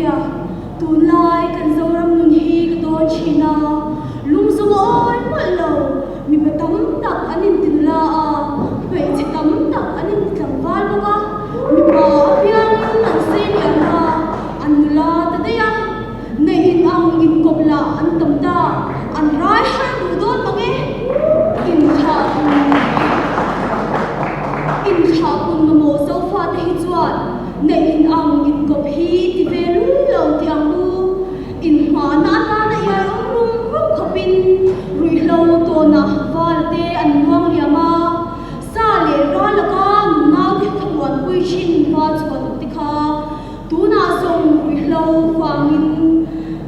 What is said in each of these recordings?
Ropuia, tunlai kan Zoram nun hi ka dawn thin a, lung zawng a awi mawlh lo, mipa tam tak an inti nula a, hmeichhe tam tak an inti tlangval bawk a, mipa apiangin an sei lian a, an nula ta daih a, neih in ang inkawp lah an tam ta, an rai har duh dawn mang e, inthlah pun inthlah pun mamawh Zofate hi chuan Neih in ang inkawp hi ti ve lul lo tih ang u. Inhmahna atana iai awm rum rum khawpin ruihhlo tawnah val te an luang liam a, sa leh ral laka nunau te thlamuanpui thin va chhuah duh te kha tunah zawng ruihhlo vangin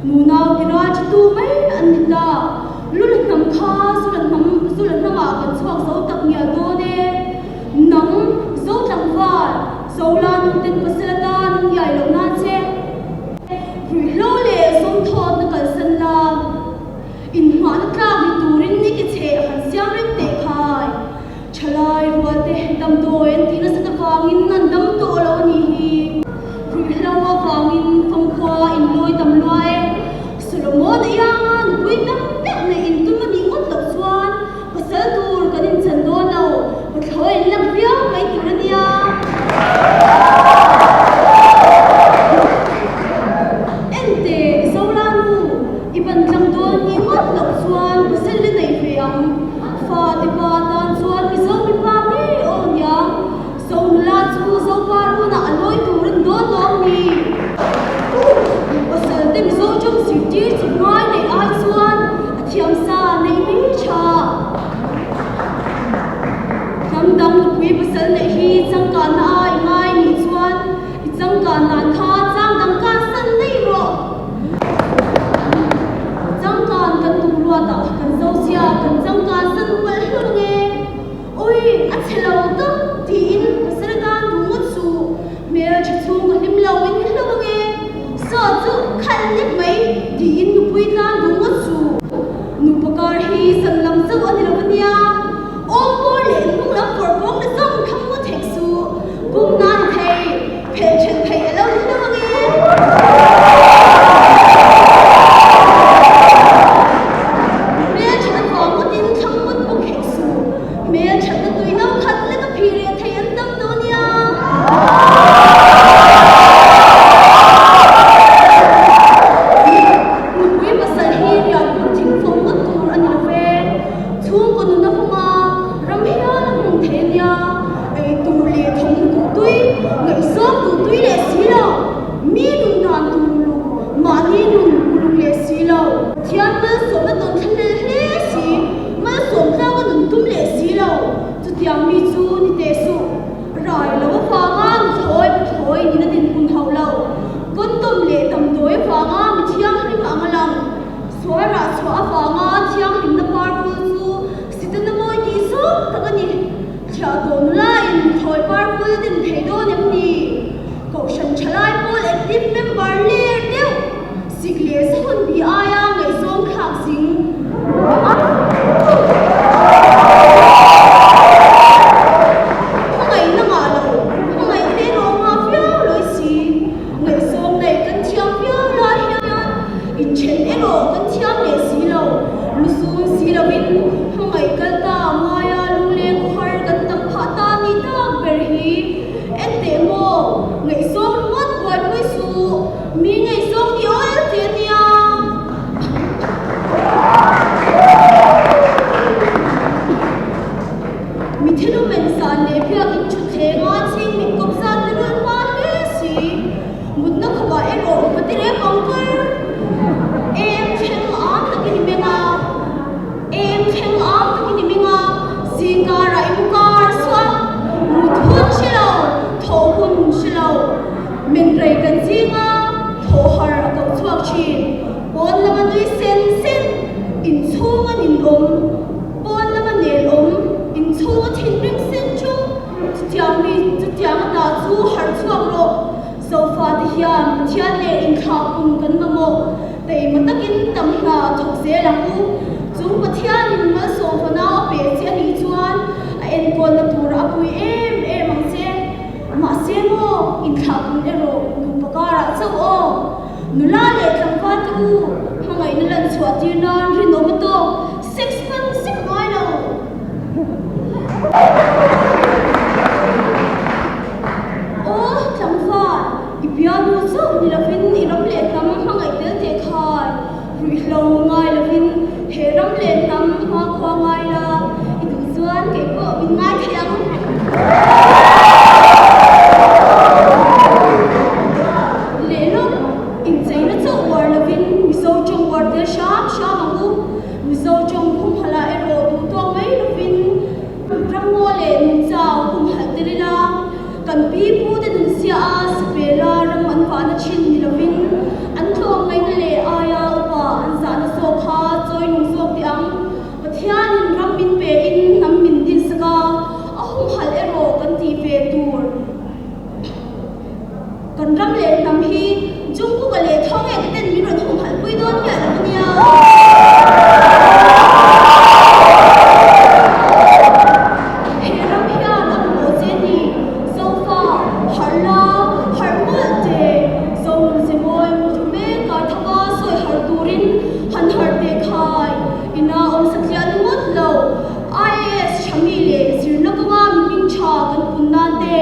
nunau ti ral chi tu mai an ni ta. Lula hnam kha zula hnam zula hnamah kan chhuak zo tak ngial dawn e. Nang zo tlangval, Zola nuten pasal atan an ngiai loh nan che. Ruihhlo leh zawmthawtna kalsan la, inhmahna tlak ni turin ni ki cheh han siam reng teh khai. Thalai rualte damdawi an tih nasat avangin an dam tawh lo a nih hi. Ruihhlo avangin famkhua inlawi tam lua e. Solomon a ianga nupui tam deuh neih intum a nih ngawt loh chuan Pasal tur kan inchan dawn lo, pathlawi an lang viau mai tur a nia. Enteh, Zola nu, i ban tlang dawn ni ngawt loh chuan pasal la nei ve ang. Fa te pa tan chuan Mizo mipa ngei aw nia, Zo nula chu Zopa runah a lawi tur a ni dawn lawm ni. Pasal te Mizo tawng zirtir chawp ngai neih ai chuan a thiamsa neih mai tha. Hnam dang nupui pasal neih hi changkanna a i ngai nih chuan i changkan dan kha chang dang kan san daih rawh. Changkan kan tum ruatah kan zo zia kan changkan san palh hlawm ange. Ui, a chhe lo tak tiin pasal atan duh ngawt suh. Hmel tha chhung ka hlim lo in ni hlauh ange. Saw chu khalh lek mai tiin nupui tlan duh ngawt suh. Nupa kar hi san lam chauh a ni lo ania. Awm bawr leh hnung lam fawr pawng na zawng tham ngawt hek suh. Bum nan thei, phelh then thei a lo ni hlauh ange. Hmel that avang ngawtin thlang ngawt bawk hek suh. Hmel thatna tui no khat lek a phih reh thei an tam tawh ania. Nupui pasal hi riahbuk thing fawm ngawt tur a ni lo ve. Chhungkaw nuna hunga ram hial a hmung thei ania. Ei tur leh thawm duh tui, ngaihzawm duh tui leh si lo. Mi nun dan tur uluk, mahni nun uluk leh si lo. Pathian malsawmna tawn thla hlel hle si, malsawm tlaka nun tum leh si lo. Chutiang mi chu ni teh suh. Rai lo avanga nuthlawi pathlawi nina dinhmun hauh lo. Condom leh damdawi avanga mi thianghlim ang a lang. Sual rah chhuah avanga thianghlimna parful chu Sitana mawi tih zawng tak a ni. Thiah tawh nulain nuthlawi parful din thei dawn em ni? Kohhran thalai pawl active member ler deuh sik leh zahun bi aia ngaihzawng thlak zing. Hmangaihna ngah lo, hmangaih te erawh ngah viau lawi si. Ngaihzawng neih kan thiam viau lai hian inthen erawh kan thiam leh si lo. Lusun si lovin hmangaih kal ta ngaia lungleng khawhar kan tam phah ta ni tak ber hi. Enteh maw, ngaihzawng ringawt buaipui suh, mi ngaihzawng ni awl tih a nia. Mi thilumen zan leh biakin thutthleng a chhing mit kawp zat te rul hma hle si. Mutna khawpah erawh hmate reng awm kar. Em thleng am takin i meng a, em thleng am takin i meng a, zingkarah i mu kar suah a, mut hun hre lo, thawh hun hre lo. Men rei kan zing a, thawh har a koh chhuak thin. Pawn lama nui sen sen, inchhunga nin awm, pawn lama nel awm, inchhunga thinrim sen chu chutiang mi chutiang a ta chu harh chhuak rawh. Sofa te hian Pathian leh inthlak pum kan mamawh taima takin tam hna thawk zel ang u. Chung Pathianin malsawm fanau a pe che a nih chuan a enkawlna tur a pui em em ang che. Mahse maw inthlak. Inthlahpun erawh nupa karah chauh aw. Nula leh tlangval te u, hmangaihna lan chhuah tir nan rinawm a tawk, sex hman sek ngai lo. Aw tlangval, i bialnu chauh ni lovin i ram leh hnam hmangaih tel teh khai, ruihhlo ngai lovin he ram leh hnam hmakhua ngai la, i duh chuan kei pawh min ngai thei ang. Leh lawk, incheina chauh uar lovin Mizo tawng uar tel hram hram ang u. Mizo tawng humhalh erawh duh tawk mai lovin ramngaw leh nungchau humhalh tel ila, kan pi pute nunchhia a sipela ram an vahna thin ni lovin an tlawm ngaihna leh aia upa an zahna zawk kha chawi nung zawk teh ang. Pathianin ram min pein hnam min dinsak a, a humhalh erawh kan tih ve tur. Kan ram leh hnam hi Jungkook-a leh Thawngek ten min rawn humhalh pui dawn miah lo a nia. He ram hian a mamawh che ni, Zofa, harh la, harh mawlh teh, Zonun ze mawi muthlu mek a thaka sawi harh turin han harh teh khai, ina awm satliah ni ngawt lo. IAS tha mi leh zirna kawnga mi hming tha kan pun nan te,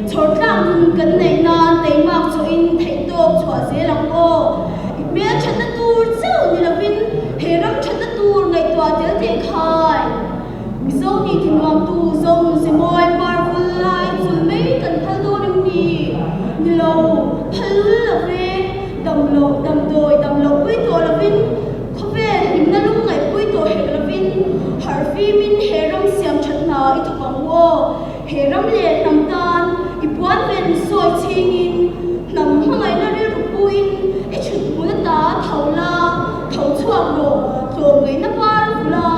chhawr tlak nun kan neih nan teimak chawhin theihtawp chhuah zel ang aw. I hmel thatna tur chauh ni lovin he ram thatna tur ngaihtuah tel teh khai. Mizo nih ti nuamtu Zonun Zemawi par vul lai chul mai kan phal dawn em ni? Ni lo, phal lul lo ve, dam loh damdawi dam loh pui tawh lovin, Khawvel hlimna lung ngaihpui tawh hek lovin harh fimin he ram siam that hna i thawk ang u aw. He ram leh hnam tan i puan ven sawi chhingin hnam hmangaihna rilru puin i chhut hmun ata tho la, tho chhuak rawh, tlawmngaihna par vul a,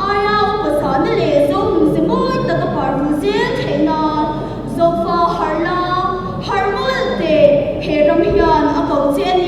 aia upa zahna leh zo nun ze mawi taka par vul zel theih nan Zofa harh la, harh mawlh teh, he ram hian a ko che a ni.